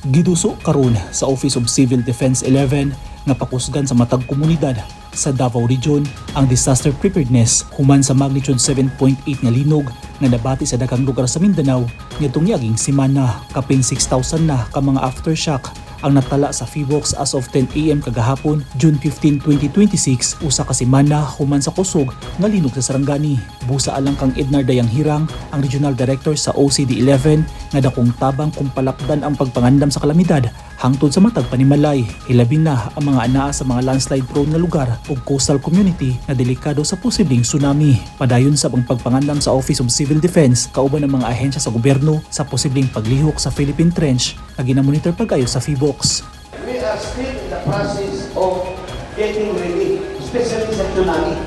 Giduso karon sa Office of Civil Defense 11 nga pakusgan sa matag komunidad sa Davao Region ang disaster preparedness human sa magnitude 7.8 nga linog nga nabati sa daghang lugar sa Mindanao ngadtong niaging semana. Kapin 6,000 na ka mga aftershock ang natala sa Phivolcs as of 10 a.m. kagahapon, June 15, 2026, usa ka semana human sa kusog nga linog sa Sarangani. Busa alang kang Ednar Dayanghirang, ang Regional Director sa OCD 11, nga dakong tabang kung palapdan ang pagpangandam sa kalamidad hangtod sa matag panimalay. Hilabi na ang mga anaa sa mga landslide prone nga lugar ug coastal community na delikado sa posibleng tsunami. Padayon sa ang pagpangandam sa Office of Civil Defense kauban ng mga ahensya sa gobyerno sa posibleng paglihok sa Philippine Trench nga ginamonitor pag-ayo sa Phivolcs. We are still in the process of getting ready, especially sa tsunami.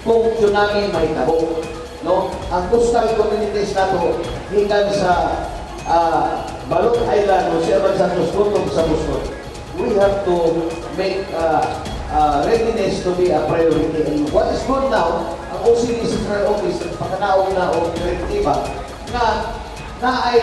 Kung tsunami mahitabo, no? Ang coastal communities nato gikan sa Balut Island o Sierra Santos Gutom sa Bustot, we have to make readiness to be a priority. And what is good now, ang OCD Central Office, nagpakanaog na og direktiba nga naay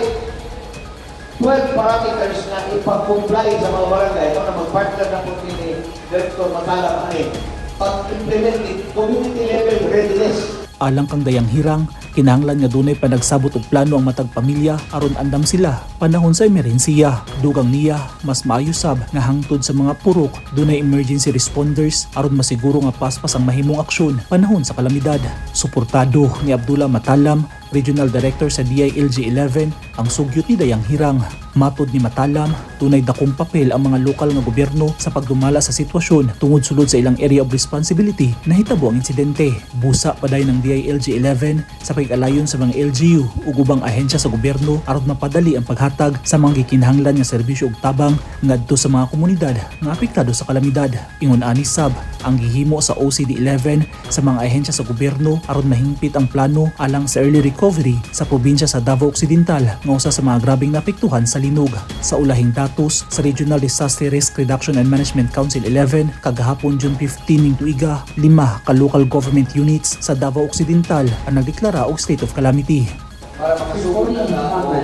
12 parameters na ipag-comply sa mga barangay, no, na mag-partner na po ni Director Matalam ani pag-implement it, community level readiness. Alang kang Dayanghirang, kinahanglan nga dunay panagsabot og plano ang matag pamilya aron andam sila panahon sa emerhensiya. Dugang niya, mas maayo sab nga hangtod sa mga purok dunay emergency responders aron masiguro nga paspas ang mahimong aksyon panahon sa kalamidad. Suportado ni Abdullah Matalam, Regional Director sa DILG 11, ang sugyot ni Dayanghirang. Matod ni Matalam, dunay dakong papel ang mga lokal nga gobyerno sa pagdumala sa sitwasyon tungod sulod sa ilang area of responsibility nahitabo ang insidente. Busa padayon ng DILG 11 sa pag-alayon sa mga LGU ug ubang ahensya sa gobyerno aron mapadali ang paghatag sa mga gikinahanglan nga serbisyo ug tabang ngadto sa mga komunidad nga apektado sa kalamidad. Ingon ani sab ang gihimo sa OCD 11 sa mga ahensya sa gobyerno aron mahingpit ang plano alang sa early recovery sa probinsya sa Davao Occidental nga usa sa mga grabeng naapektuhan sa linog. Sa ulahing datos sa Regional Disaster Risk Reduction and Management Council 11 kagahapon, June 15 ning tuiga, lima ka local government units sa Davao Occidental ang nagdeklara og state of calamity. Para makasugod na na o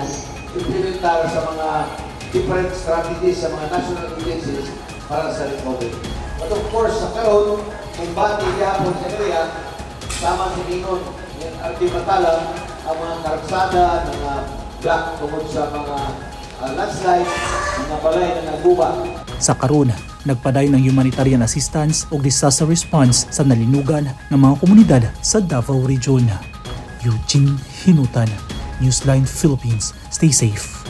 implementar sa mga different strategies sa mga national agencies para sa recovery. But of course, sa karon, kung bati gihapon sa area, sama si Ningon, yung RD Matalam, ang mga karsada, mga block tungod sa mga landslide, mga balay na naguba. Sa karon, nagpadayon ng humanitarian assistance ug disaster response sa nalinugan ng mga komunidad sa Davao Region. Eugene Hinutan, Newsline Philippines. Stay safe.